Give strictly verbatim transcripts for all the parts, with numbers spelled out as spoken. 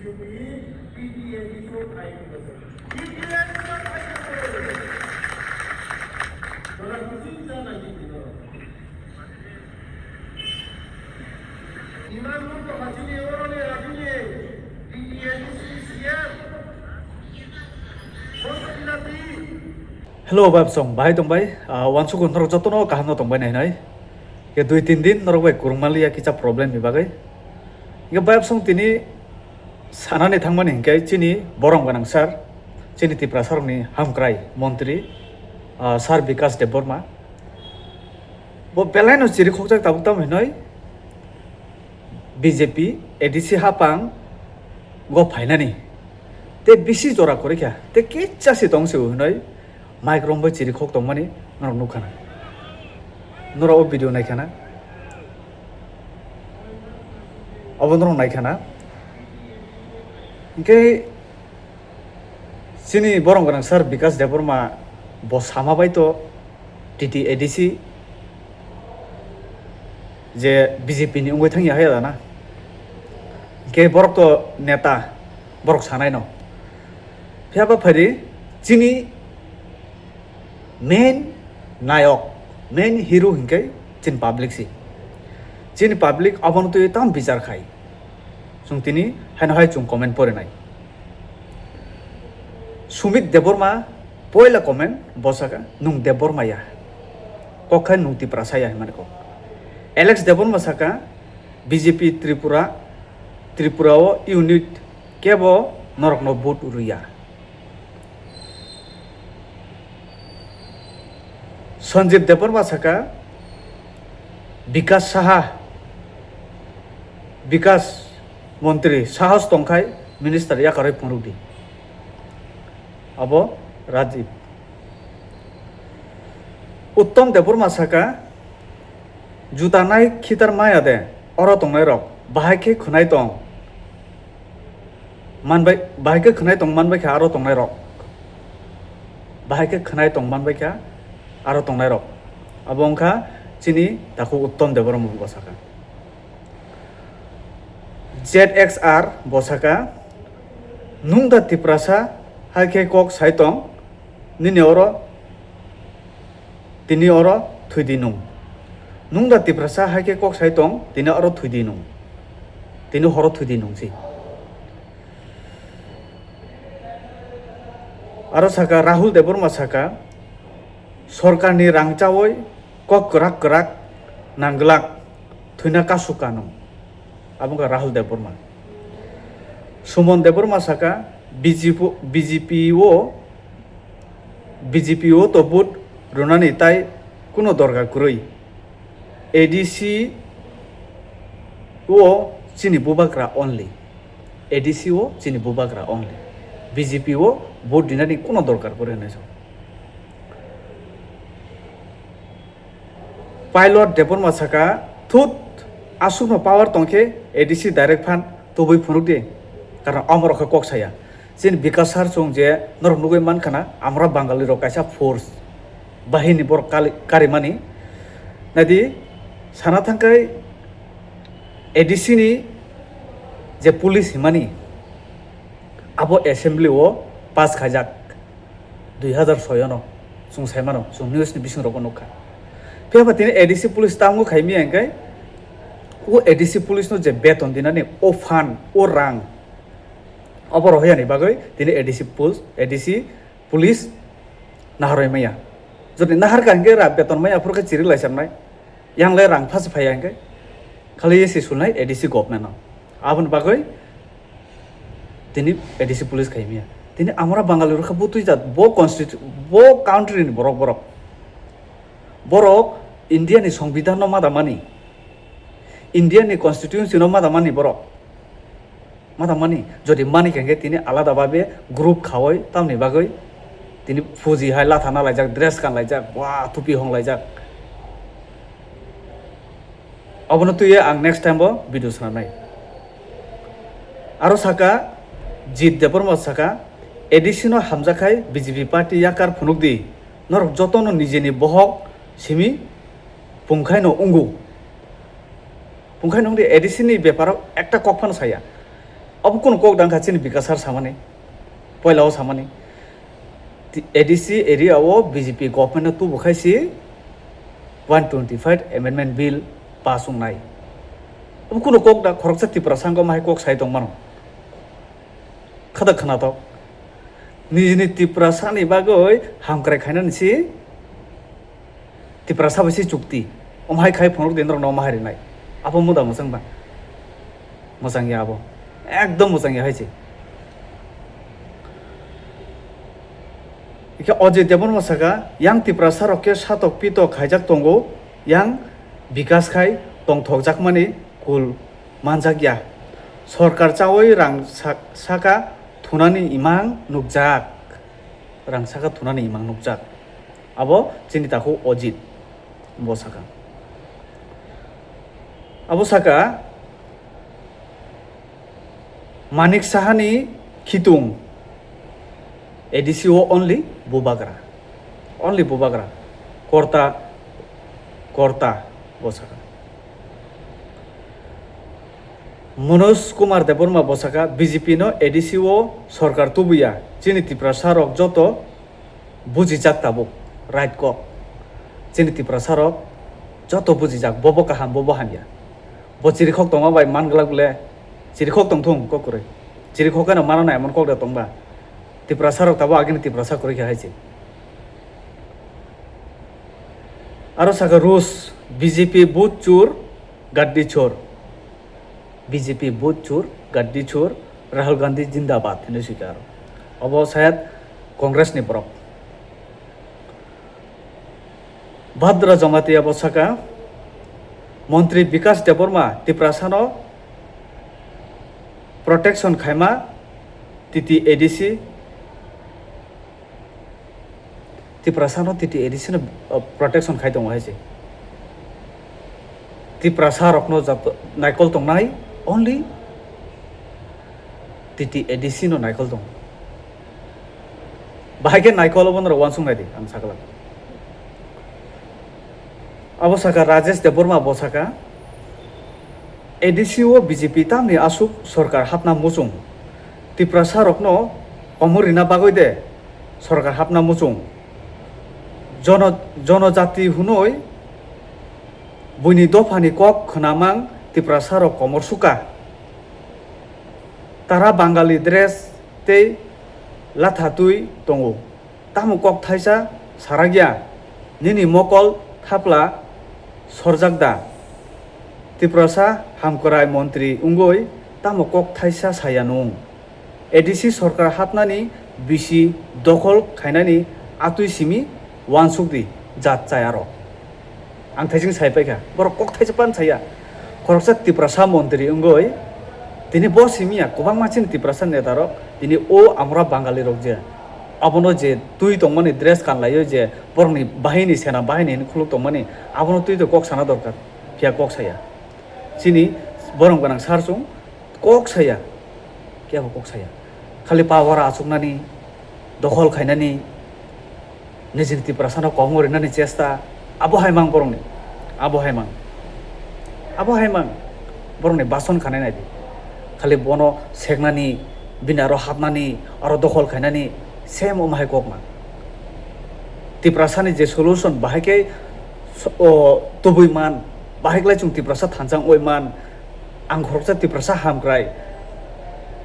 Hello, bayapsong, bahai tongbai? Ah, wansukgo norok jotono kaham no tongbai nai hinoi. Ke dui tin din norok bai kwrwngma liya kisa problem ni bagwi. Ke bayapsong tini sanani thangmani hinkhe chini borom gwnang sir, chini Tiprasa rokni hamkrai montri, ah, sir Bikash Debbarma. Bo belai no chiri khokjak tabuk tamo hinoi B J P A D C hapang go phainani. Te bisi jora kwrwi kha, te kisa si tong se hinoi mic rombai chiri khok tongmani norok nukha na. Norok o video naikha na. Obo norok naikha na. Hinkhe chini borom gwnang sir Bikash Debbarma bo sama bai to T T A D C je B J P ni wngwi thangya hai da na. Hinkhe borok to neta, borok sanai no. Phiya ba phaidi chini main nayok, main hero hinkhe chini public si. Chini public abono twi tam bichar khai. Chwng tini haino hai chwng comment porinai. Sumit Debbarma poila comment bo saka, "Nwng Debbarma ya. Kok khai nwng Tiprasa ya," hinmani kok. Alex Debbarma saka, "B J P Tripura, Tripura o unit kebo norokno vote rwya." Sanjib Debbarma saka, "Bikash Saha, Bikash Montri sahos tongkhai minister yakarwi phunukdi." Abo Rajiv. Uttom Debbarma saka, "Juta nai khitar maya de, oro tongnai rok, bahai khe khwnai tong." Manbai, bahai khe khwnai tong manbai kha aro tongnai rok. Bahai khe khwnai tong manbai kha aro tongnai rok. Abo wngkha chini takhuk Uttom Debbarma bo saka. Z X R bo saka, "Nwng da Tiprasa hai khe kok sai tong, nini oro tini oro thwidi nwng. Nwng da Tiprasa hai khe kok sai tong, tini oro thwidi nwng. Tini horo thwidi nwng si." Aro saka, Rahul Debbarma saka, "Sorkarni rang chawi kok kwrak kwrak nangglak, thwina kasu kanung." Abo wngkha Rahul Debbarma. Suman Debbarma saka, "B J P, B J P o, B J P o to vote rwnani tai kuno dorkar kwrwi. A D C o chini bubagra only. A D C o chini bubagra only. B J P o vote rinani kuno dorkar kwrwi," hinwi sa. Pilot Debbarma saka, "Thut, aswkno power tongkhe A D C direct phan tubui phunukdi, karon omorok khe kok saya." Chini Bikash sir chwng je norok nugui mankha na, amra Bangali rok kaisa force bahini borok kali-, karimani. Naidi, sana thangkhai A D C ni je police himani, abo assembly o pass khaijak. Dui hazar soi ono chwng sai mano, chwng news ni bising rogo nukha. Phiya ba tini A D C police tamo khai miya hinkhe, o A D C police no je beton dinani, o fund, o rang, obo rohorya ni bagwi tini A D C police, A D C police naharwi maya. Jodi naharkha hinkhe ra beton maya phuru khe chiri lai samnai. Yang le rang phasa phaiya hinkhe, khali esi sulnai A D C government no. Aboni bagwi tini A D C police khai miya. Tini amra Bangali rokha bo twi jat, bo constitu-, bo country ni borok borok. Borok India ni songbidhan no madamani, India ni constitution no madamani borok. Ma tangmani, jodi mani khe tini alada babe group khawi tamni bagwi tini fuji hai lathana laijak, dress kan laijak, wa tupi hong laijak. Abono twiwi ang next time bo video swnamnai. Aro saka, Jit Debbarma saka, "A D C no hamjakhai B J P party yakar phunukdi, norok jotono nijeni bohok simi pungkhaino wngo." Pungkhai nungdi A D C ni beparo ekta kok phano saya. Obo kunu kok dang kha chini Bikas sir samani, poila o samani. Ti-, A D C area o B J P government no tubu khai si one twenty five amendment bill pass wngnai. Obo kunu kok da, khoroksa Tiprasa wngkha, mahai kok sai tong mano. Khada khwnatok. Nijini Tiprasa ni bagwi hamkrai khainani si Tiprasa bai se chukti. Omo hai khai phunuk din rok no omo hai rinai. Abo muda mwchang ba. Mwchang ya abo. Ekdom mwchang ya hai se. Ikhe Ajit Debbarma saka, yang Tiprasa rok khe satok pitok khaijak tongo, yang Bikas khai tongthokjakmani kul manjak ya. Sorkar chawi rang sak-, saka thunani imang nukjak. Rang saka thunani imang nukjak. Abo chini takhuk Ajit bo saka. Abo saka, Manik Sahani khitung A D C o only Bubagra. Only Bubagra. Korta, Korta bo saka. Manoj Kumar Debbarma bo saka, B J P no A D C o sorkar tubuya, chini Tiprasa rok joto bujijak tabuk, right kok. Chini Tiprasa rok joto bujijak, bobo kaham, bobo hamya. Bo chirikhok tongma bai man glak bole, chirikhok tong thung kok kwrwi. Chirikhok khe no mano na emon kok da tongba. Tiprasa rok tabuk agini Tiprasa kwrwi khe hai se. Aro saka Rus, B J P but chur, gaddi chor. B J P but chur, gaddi chur, Rahul Gandhi jindabad hinwi swikha aro. Obo sayad Congress ni borok. Bhadra Jamatia bo saka, Montri Bikas Debbarma Tiprasano protection khaima T T A D C, Tiprasano T T A D C no, uh, protection khai tongo hai se. Tiprasa rokno joto naikol tongnai only T T A D C no naikol tongo. Bahai khe naikol obo norok uansuk nai di, ang sakha. Abo saka Rajesh Debbarma bo saka, A D C o B J P tamni aswk sorkar hapna muchung. Tiprasa rokno komor rina bagwi de sorkar hapna muchung. Jono-, jonojati hwnwi buini dophani kok khwnamang Tiprasa rok komor suka. Tara Bangali dress tei latha twi tongo. Tamo kok thaisa sarakya? Nini mokol thapla sorjak da? Tiprasa hamkrai montri wngwi tamo kok thaisa saya nwng? A D C sorkar hapnani bisi dokhol khainani atwi simi uansuk di jat chaya rok. Ang thaising sai paikha, borok kok thaisa pan saya. Khoroksa Tiprasa montri wngwi tini bo simiya kwbangma chini Tiprasa neta rok tini o amra Bangali rok je abono je twi tongmani dress kanlaiwi je borokni bahini sena bahini hini khuluk tongmani abono twi to kok sana dorkar, phiya kok saya. Chini borom gwnang sar chwng kok saya, kebo kok saya. Khali power achuknani, dokhol khainani, nijini Tiprasano kongma rinani chesta, abo hai mang borokni, abo hai mang, abo hai mang borokni bason khanai nai di. Khali bono seknani, bini aro hapnani, aro dokhol khainani, same omo hai kok mang. Tiprasani je solution bahai khe so-, o, tubui man, bahai khlai chwng Tiprasa thansa wngwi man, ang khoroksa Tiprasa hamkrai.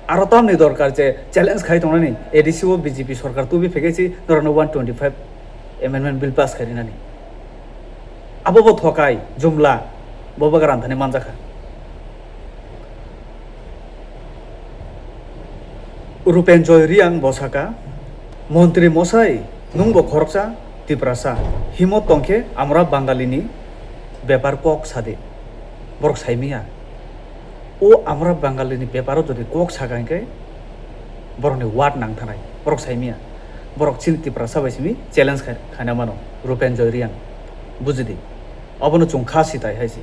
Aro tamni dorkar je challenge khai tongnani A D C o B J P sorkar tubi phekesi norokno one twenty five amendment bill pass khai rinani. Abo bo thokai, jumla, bo bagra anthani manjakha. Rupenjoy Riang bo saka, Montri mosai, nwng bo khoroksa Tiprasa, himot tongkhe amra Bangalini bepar kok sadi. Borok saimiya. O amra Bangalini beparo jodi kok saka hinkhe borokni word nangthanai. Borok saimiya. Borok chini Tiprasa bai simi challenge khai, khaina mano. Rupenjoy Riang. Bujidi. Obono chwng kha sitai hai se.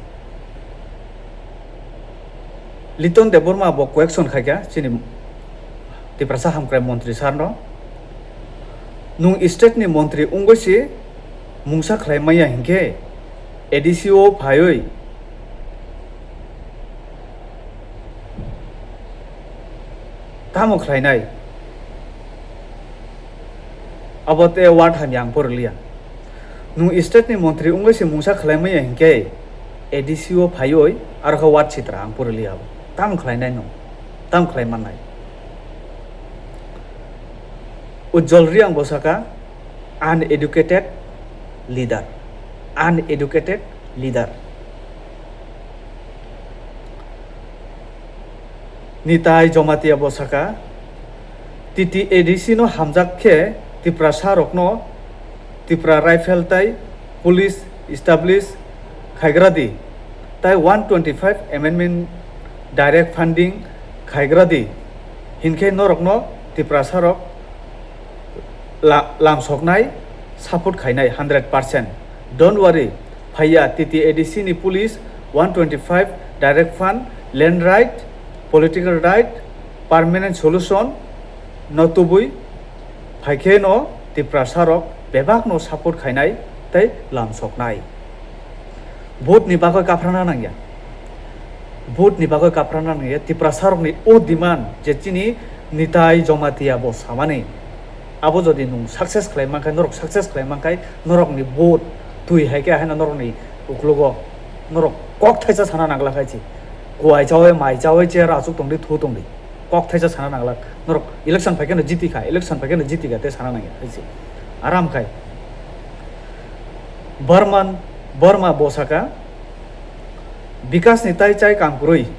Liton Debbarma bo question khaikha chini Tiprasa hamkrai montri sir no. Nwng state ni montri wngwi se mungsa khlai maya hinkhe A D C o phaiwi Tamo khlainai? Abo tei ward hamya ang poriliya. Nwng state ni montri wngwi se mungsa khlai manya hinkhe A D C o phaiwi aro khe ward sitra ang poriliya abo. Tamo khlainai nwng? Tamo khlai mannai? Ujjwal Reang bo saka, uneducated leader, uneducated leader. Nitai Jamatia bo saka, T T A D C no hamjak khe Tiprasa rokno Tipra Rifle tai police establish khaigra di, tai one twenty five amendment direct funding khaigra di, hinkhe norokno Tiprasa rok la-, lamsoknai support khainai hundred percent. Don't worry, phaiya T T A D C ni police one twenty five direct fund, land right, political right, permanent solution no tubui phaikhe no Tiprasa rok bebak no support khainai tei lamsoknai. Vote ni bagwi kaphrana nangya. Vote ni bagwi kaphrana nangya. Tiprasa rokni o demand je chini Nitai Jamatia bo samani. Abo jodi nwng success khlai mankha, norok success khlai mankha, norokni vote twi hai khe haino norokni uklogo norok kok thaisa sana nangla khai chi. Kuai chawi, mai chawi, chair achuk tongdi, thu tongdi. Kok thaisa sana nanglak. Norok election phaikhe no jiti kha, election phaikhe no jiti kha, tei sana nangya hai se. Aram khai. Barman, Barma bo saka, Bikasni tai chai kam kwrwi.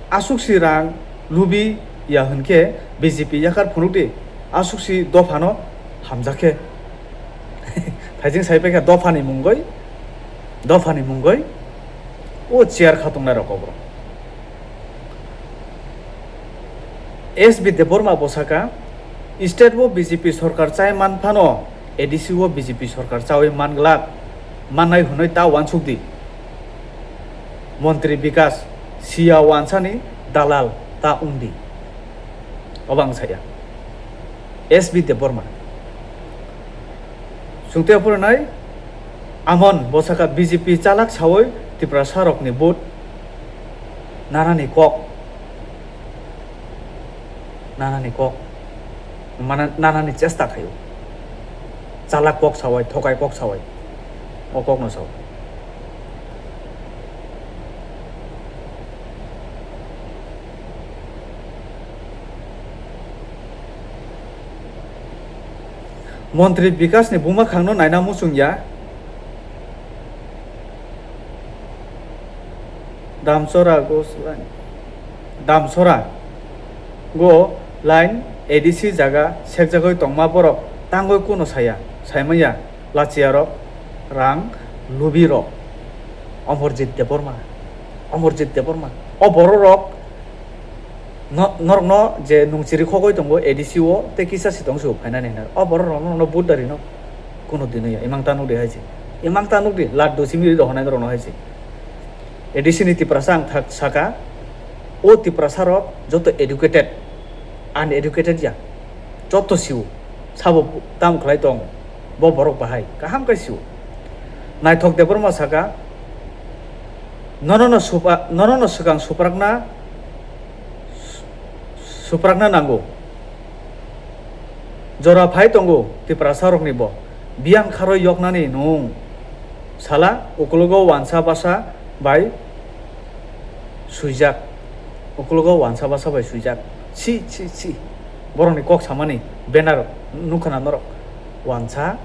Aswk si rang lubi ya hwn khe B J P yakar phunuk di. Aswk si dophano hamjak khe. Thaijing sai paikha dophani mungoi, dophani mungoi. O chair khatungnai rok obo. S B Debbarma bo saka, state o B J P sorkar chai man phano A D C o B J P sorkar chawi man glak, mannai hwnwi ta uansuk di. Montri Bikas siya uansani dalal ta wng di. Obo ang saya. S B Debbarma. Chwngtwi phorinai Amon bo saka B J P chalak sawi Tiprasa rokni vote nanani kok, nanani kok, mana-, nanani chesta khaio. Chalak kok sawai, thokai kok sawai, o kokno sao. Montri Bikasni buma khangno naina muchung ya. Damchora go slai. Damchora go line A D C jaga sekjagoi tongma borok tangoi kuno saya, saimanya lachiyarok rang lubirok. Omorjit Debbarma, Omorjit Debbarma. O bororok no-, norokno je nung chiri khogoi tongo A D C o tei kisa sitong se bo phainani hinwi. O bororok norokno vote da rino kuno dino ya. Imang ta nukdi hai se. Imang ta nukdi, laddu simi ri rohonai norokno hai se. A D C ni Tiprasa ang thak saka, o Tiprasa rok joto educated, uneducated ya. Joto siu, sabo tam khlai tong, bo borok bahai, kaham khe siu. Naithok Debbarma saka, nono no supa-, nono no swkang suprakna, suprakna nango. Jora phai tongo Tiprasa rokni bo. Biyang kharoi yoknani nung. Sala ukologo wansa basa bai swijak. Ukologo wansa basa bai swijak. Si, si, si. Borokni kok samani banner nukha na norok. Wansa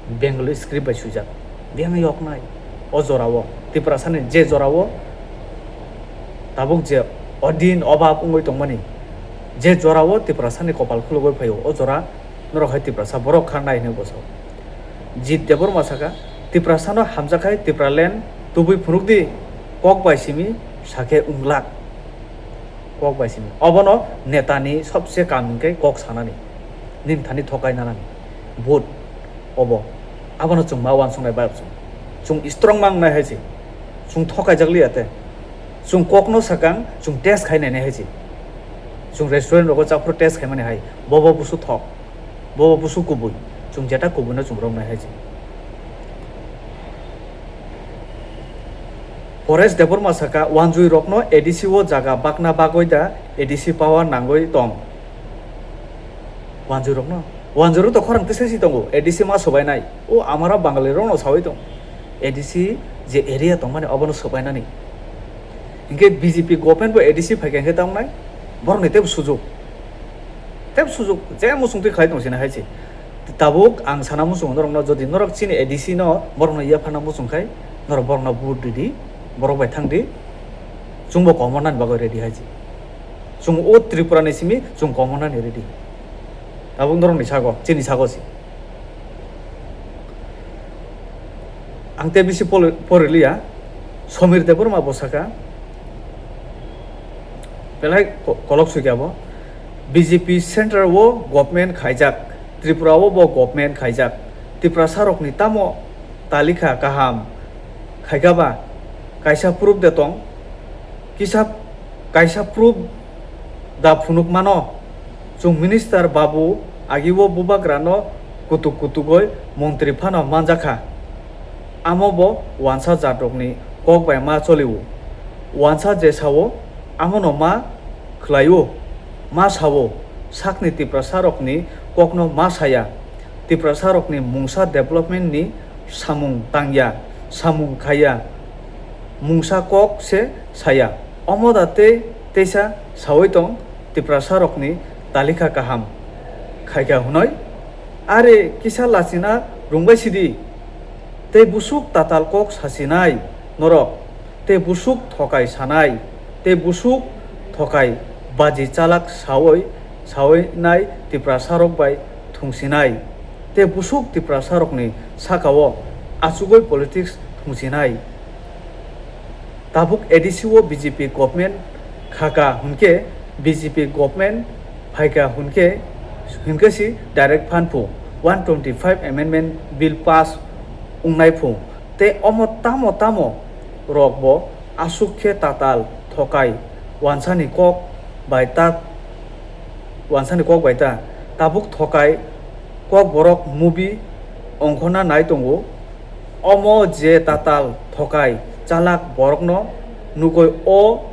Bengali script bai swijak. Biyang yoknai. O jorao. Tiprasani je jorao tabuk je odin obab wngwi tongmani. Je jorao Tiprasani kopal khulugwi phaio. O jora norok hai Tiprasa borok kha nai hinwi bo sao. Jit Debbarma saka, Tiprasano hamjak hai Tipraland tubui phunukdi, kok bai simi sakhe wnglak. Kok bai simi. Obono netani sobse kam hwnkhe kok sanani. Nini thani thokai nanani. Vote. Obo. Abono chwng ma uansuknai bayapsong. Chwng strong ma wngnai hai se. Chwng thokaijak liya te. Chwng kokno sakang, chwng test khai nainai hai se. Chwng restaurant rogo chaphuru test khaimani hai. Bobo busu thok. Bo busu kubui, chwng jeta kubuino chwng romnai hai se. Paresh Debbarma saka, wanjui rokno A D C o jaga bakna bagwi da A D C power nangwi tong. Wanjwi rokno, wanjwi rok to khorang tisa si tongo, A D C ma sobainai. O amara Bangali rokno sawi tong. A D C je area tongmani obono sobainani. Hinkhe B J P government bo A D C phaikha hinkhe tamnai, borokni tebo sujuk. Tebo sujuk, je muchung twi khlai tong sini hai se. Tabuk ang sana muchungo norokno, jodi norok chini A D C no borokno yaphana muchung khai, norok borokno vote ridi, borok bai thangdi, chwngbo komornani bagwi ready hai se. Chwng o Tripura ni simi chwng komornani ready. Tabuk norokni sago, chini sago se. Ang tei bisi pol-, poriliya, Somir Debbarma bo saka, belai ko-, kolok sukya bo, B J P central o government khaijak, Tripura o bo government khaijak, Tiprasa rokni tamo talika kaham khaikha ba, kaisa proof de tong, kisa, kaisa proof da phunuk mano, chwng minister babu agi o bubagrano kutuk kutugoi montri phano manjakha. Amo bo wansa jatrokni kok bai ma cholio. Wansa je sao, amono ma khlaio, ma sao, sakni Tiprasa rokni kokno ma saya. Tiprasa rokni mungsa development ni samung tangya, samung khaya, mungsa kok se saya. Omo da tei teisa sawi tong Tiprasa rokni talika kaham khaikha hwnwi. Are kisa lachina rwngbai sidi. Tei busuk tatal kok sasinai norok, tei busuk thokai sanai, tei busuk thokai baji chalak sawi, sawi nai Tiprasa rok bai thungsinai, tei busuk Tiprasa rokni saka o achugwi politics thungsinai. Tabuk A D C o B J P government khaka hwnkhe, B J P government phaika hwnkhe, hwnkhe si direct phan phu, one twenty five amendment bill pass wngnai phu, tei omo tamo tamo rok bo aswk khe tatal thokai wansani kok bai ta, wansani kok bai ta, tabuk thokai kok borok movie ongkhorna nai tongo. Omo je tatal thokai chalak borokno nugoi o,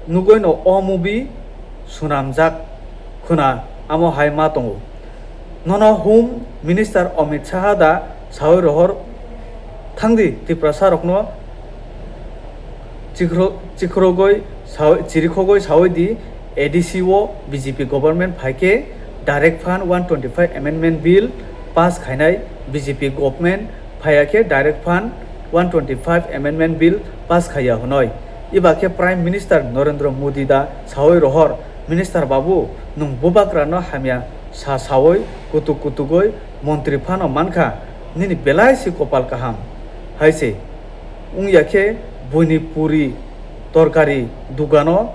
nugoino o movie swnamjak khwna amo hai ma tongo. Nono Home Minister Amit Shah da sawi rohor thangdi Tiprasa rokno chikhro-, chikhorogoi sawi, chirikhogoi sawi di A D C o B J P government phaikhe direct fund one twenty five amendment bill pass khainai B J P government phaiya khe direct fund one twenty five amendment bill pass khaiya hwnwi. Iba khe Prime Minister Narendra Modi da sawi rohor, Minister babu, nwng bubagrano hamya sa sawi kutuk kutugoi montri phano mankha, nini belai se kopal kaham hai se. Wngya khe buini puri torkari dugano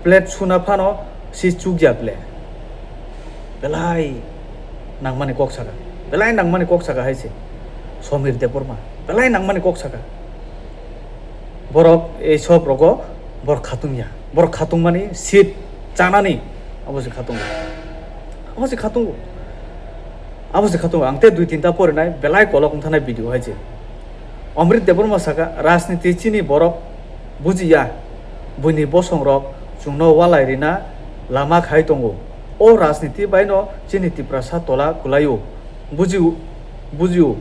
plate suna phano si chukya ble. Belai nangmani kok saka, belai nangmani kok saka hai se. Somir Debbarma belai nangmani kok saka. Borok ei sob rogo borok khatungya. Borok khatungmani seat chanani abo se khatungo. Abo se khatungo. Abo se khatungo. Ang tei dui tinta porinai belai kolok wngthanai video hai se. Omrit Debbarma saka, rajniti chini borok bujiya, buini bosong rok chwngno walai rina lama khai tongo. O rajniti baino chini Tiprasa tola kwlaio. Bujiu, bujiu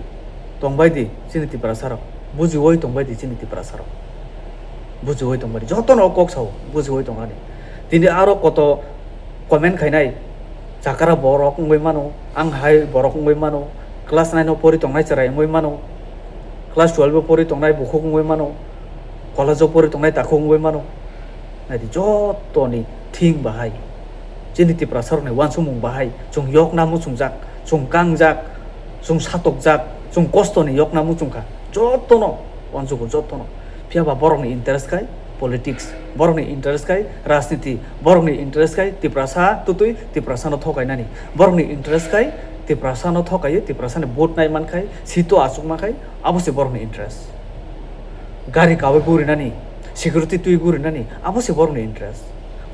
tongbai di chini Tiprasa rok. Bujioi tongbai di chini Tiprasa rok. Bujioi tongbai di. Jotono kok sao, bujioi tongani. Tini aro koto comment khainai, chakra borok wngwi mano, ang hai borok wngwi mano, class nine o pori tongnai chwrai wngwi mano, class twelve o pori tongnai bukhuk wngwi mano, college o pori tongnai takhuk wngwi mano. Naidi, jotoni thing bahai, chini Tiprasa rokni uansukmung bahai, chwng yokna muchungjak, chwng kangjak, chwng satokjak, chwng kostoni yokna muchungkha, jotono uansugo, jotono. Phiya ba borokni interest khai politics, borokni interest khai rajniti, borokni interest khai Tiprasa twtwi Tiprasano thokainani, borokni interest khai Tiprasano thokaiwi Tiprasani vote nai man khai, seat o achukma khai, abo se borokni interest. Gari kawi gurinani, security twi gurinani, abo se borokni interest.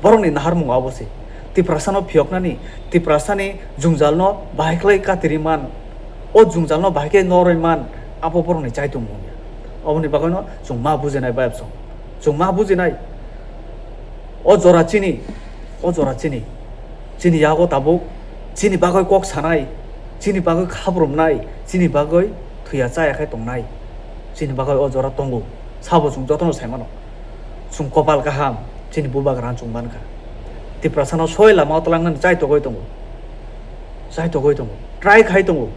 Borokni naharmung abo se. Tiprasano phiyoknani, Tiprasani jungjalno bahai khlai katiri man, o jungjalno bahai khe noroi man, abo borokni chaitung mung ya. Oboni bagwino chwng ma bujinai bayapsong. Chwng ma bujinai. O jora chini, o jora chini. Chini yago tabuk Chini bagwi kok sanai, chini bagwi khabrumnai, chini bagwi thwiya chaya khe tongnai, chini bagwi o jora tongo. Sabo chwng jotono sai mano. Chwng kopal kaham, chini bubagra chwng mankha. Tiprasano soi lama o twlangnani chai togwi tongo. Chai togwi tongo. Try khai tongo.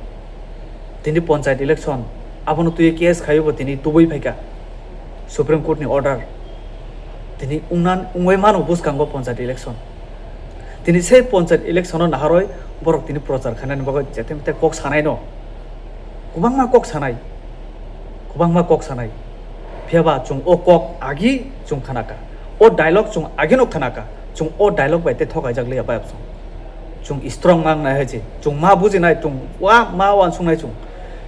Tini panchayat election, abono twi case khaiwi bo tini tubui phaikha. Supreme Court ni order. Tini wngnan-, wngwi mano bwskango panchayat election. Tini sei panchayat election o naharwi borok tini prochar khainani bagwi jete mete kok sanai no. Kwbangma kok sanai. Kwbangma kok sanai. Phiya ba chwng o kok agi chwng khanaka. O dialogue chwng agino khanaka. Chwng o dialogue bai tei thokaijak liya bayapsong. Chwng strong ma wngnai hai se. Chwng ma bujinai, chwng wa ma wansuknai chwng.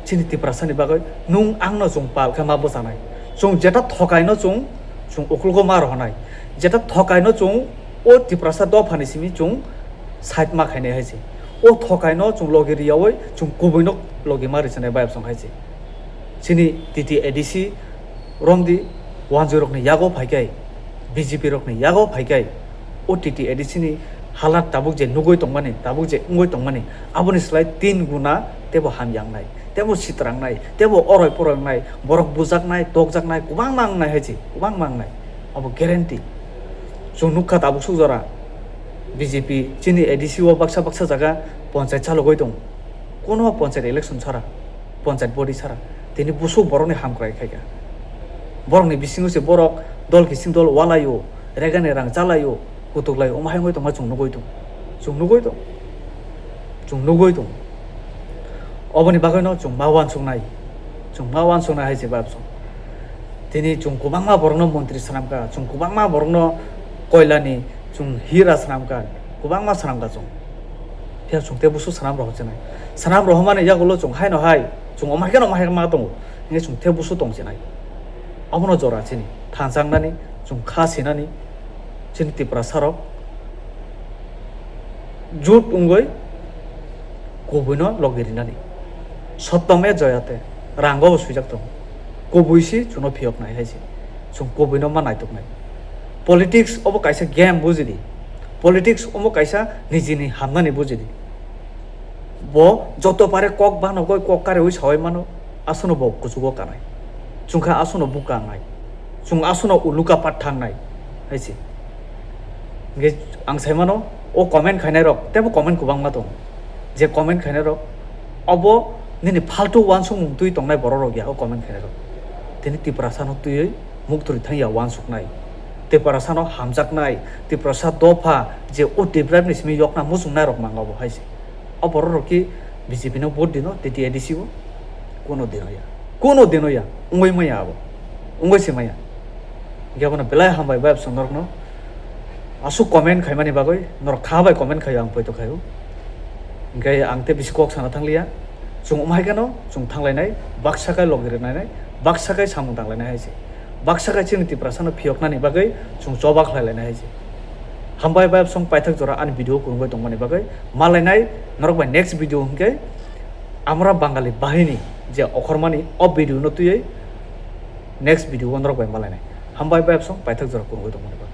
Chini Tiprasani bagwi nwng angno chwng pal khe ma bwchanai. Chwng jeta thokaino chwng, chwng ukulgo ma rohonai. Jeta thokaino chwng o Tiprasa dophani simi chwng side ma khainai hai se. O thokaino chwng logi riyawi chwng kubuino logi ma richanai bayapsong hai se. Chini T T A D C romdi wanjwi rokni yago phaikai, B J P rokni yago phaikai, o T T A D C ni halat tabuk je nugwi tongmani, tabuk je wngwi tongmani, aboni slai tin guna tebo hamya wngnai, tebo sitra wngnai, tebo oroi poroi wngnai, borok bujaknai, tokjaknai, kwbangma wngnai hai se, kwbangma wngnai. Abo guarantee. Chwng nukha tabuk suk jora B J P chini A D C o baksa baksa jaga ponchayat chalogwi tongo. Kono ponchayat election chara, ponchayat body chara, tini busu borokni hamkrai khaikha. Borokni bisingo se borok dol kising dol walaio, regani rang chalaio, kutuklaio, omo hai wngwi tongma chwng nugwi tongo. Chwng nugwi tongo. Chwng nugwi tongo. Oboni bagwino chwng ma wansuknai. Chwng ma wansuknai hai se babsong. Tini chwng kwbangma borokno montri swnamkha, chwng kwbangma borokno koilani, chwng hira swnamkha, kwbangma swnamkha chwng. Phiya chwng tei busu swnam rohorchinai. Swnam rohormani yagulo chwng haino hai, chwng omo hai kheno omo hai ma tongo. Hingke chwng tei busu tongchinai. Abono jora chini thansa wngnani, chwng kha sinani, chini Tiprasa rok jut wngwi kubuino logi rinani. Sottome joyate, rango bo swijak tongo. Kubui si chwngno phiyoknai hai se. Chwng kubuino ma naituknai. Politics obo kaisa game bujidi. Politics omo kaisa nijini hamnani bujidi. Bo joto pare kok banogoi kok kareui saui mano, aswkno bo kuchugo kanai. Chwngkha aswkno buka wngnai. Chwng aswkno uluka pat thangnai hai se. Hingke ang sai mano, o comment khainai rok, teibo comment kwbangma tongo. Je comment khainai rok, obo nini faltu wansukmung twi tongnai borok rok ya, o comment khainai rok. Tini Tiprasano twiwi muktwrwi thang ya wansuknai. Tiprasano hamjaknai, Tiprasa dopha je o develop ni simi yokna muchungnai rok manga bo hai se. O borok rok ki B J P no vote dino, T T A D C o. Kuno dino ya. Kuno dino ya. Wngwi maya abo. Wngwi se maya. Hingke abono belai hambai bayapsong norokno. Aswk comment khaimani bagwi, norok kha bai comment khaio ang poito khaio. Hingke ang tei bisi kok sana thangliya. Chwng wng hai kheno, chwng thanglainai, baksa khe logi rwnainai, baksa khe samung tanglainai hai se. Baksa khe chini Tiprasano phiyoknani bagwi chwng choba khlai lainai hai se. Hambai bayapsong paithak jora ani video kwrwngwi tongmani bagwi. Malainai norok bai next video hwnkhe Amra Bangali Bahini je okhormani o video no twiwi next video o norok bai malainai. Hambai bayapsong paithak jora kwrwngwi tongmani bagwi.